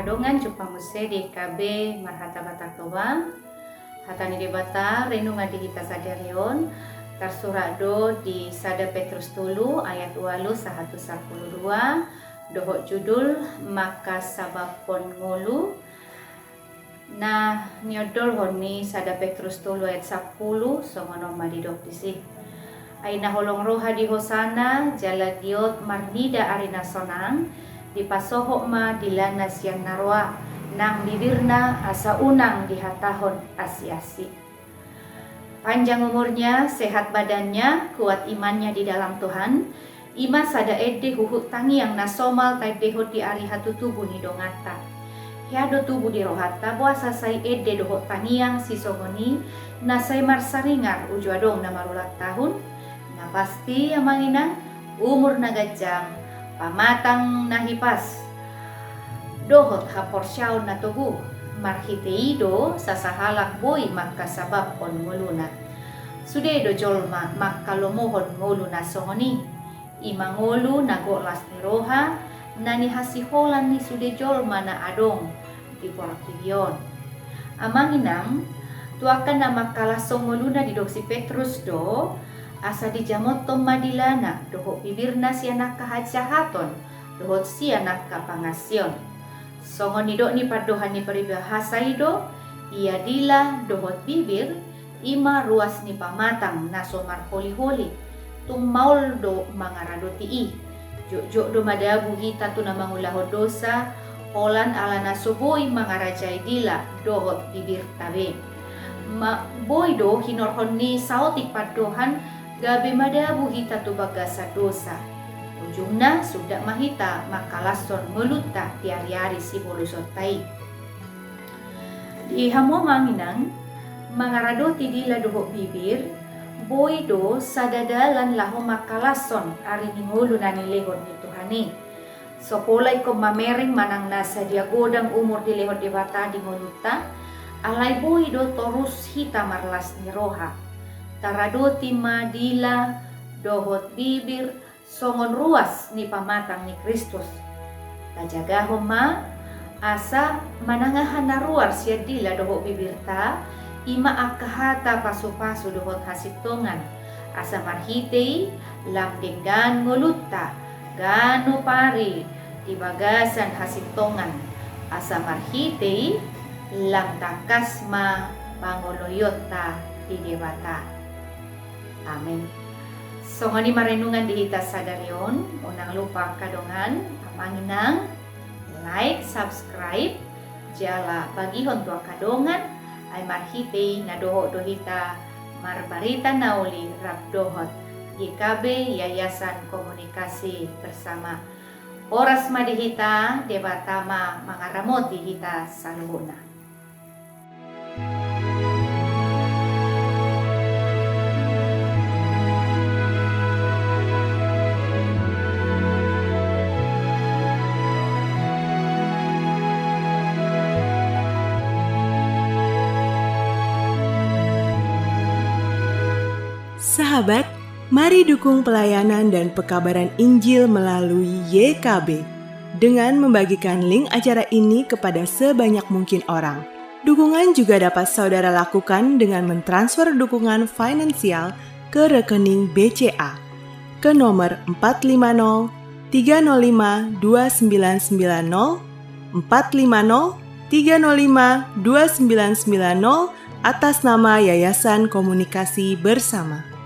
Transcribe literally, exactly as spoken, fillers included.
Dongan jumpa muse di K B marhata Batak Toba. Hata ni Debata renungan di hita sadari on tarsurat do di sada Petrus tolu ayat ualu sahat tu sampulu dua, dohot judul mangkasababhon ngolu. Na niondolhon ni sada Petrus tolu ayat sampulu songon on ma didok disi. Ai na holong roha di hosana jala giot marnida ari na sonang, dipasohot ma dilana sian na roa, nang bibirna asa unang dihatahon asi-asi. Panjang umurnya, sehat badannya, kuat imannya di dalam Tuhan, i ma sada ende huhut tangiang na somal taendehon di ari hatutubu ni donganta. Hea do tubu di rohanta boasa sai ende dohot tangiang sisongon i na sai marsaringar uju adong na marulang tahun? Na pasti, amang inang, umur na ganjang, pamatang na hipas, dohot haporseaon na togu. Marhite i do sasahalak boi mangkasababhon ngoluna. Sude do jolma mangkalomohon ngolu na songon i. I ma ngolu na gok las ni roha, na nihasiholan ni sude jolma na adong di portibi on. Amang inang, tu angka na mangkalashon ngoluna didok si Petrus do, asa dijamothon ma dilana dohot bibirna sian angka hajahaton dohot sian angka pangansion. Songon nidok ni pandohan ni paribahasa i do, ia dila dohot bibir, i ma ruas ni pamatang na so marholiholi, tung maol do mangaradoti i. Jotjot do madabu hita tu na mangulahon dosa, holan ala na so boi mangarajai dila dohot bibirta be. Ma, boi do hinorhon ni saotik pandohan gabe madabu hita tu bagasan dosa. Ujungna sundat ma hita mangkalashon ngolunta di ari-ari sibolusonta i. Di hamu amang inang, mangaradoti dila dohot bibir, boi do sada dalan laho mangkalashon ari ni ngolu na nilehon ni Tuhan i. So pola ingkon mamereng manang na sadia godang umur dilehon Debata di ngolunta, alai boi do torus hita marlas ni roha. Taradoti ma dila dohot bibir, songon ruas ni pamatang ni Kristus. Tajagahon ma, asa manang aha na ruar sian dila dohot bibirta, i ma angka hata pasupasu dohot hasintongan, asa marhite i lam denggan ngolunta ganup ari di bagasan hasintongan, asa marhite i lam tangkas ma pangoloionta di Debata. Amen. Songon i ma renungan di hita sadari on, unang lupa angka dongan, amang inang, like, subscribe, jala bagihon tu angka dongan, ai marhite i na dohot do hita marbarita na uli rap dohot G K B, Yayasan Komunikasi Bersama. Horas ma di hita, Debata ma mangaramoti hita saluhutna. Sahabat, mari dukung pelayanan dan pekabaran Injil melalui Y K B dengan membagikan link acara ini kepada sebanyak mungkin orang. Dukungan juga dapat saudara lakukan dengan mentransfer dukungan finansial ke rekening B C A ke nomor empat lima nol tiga nol lima dua sembilan sembilan nol, empat lima nol tiga nol lima dua sembilan sembilan nol, atas nama Yayasan Komunikasi Bersama.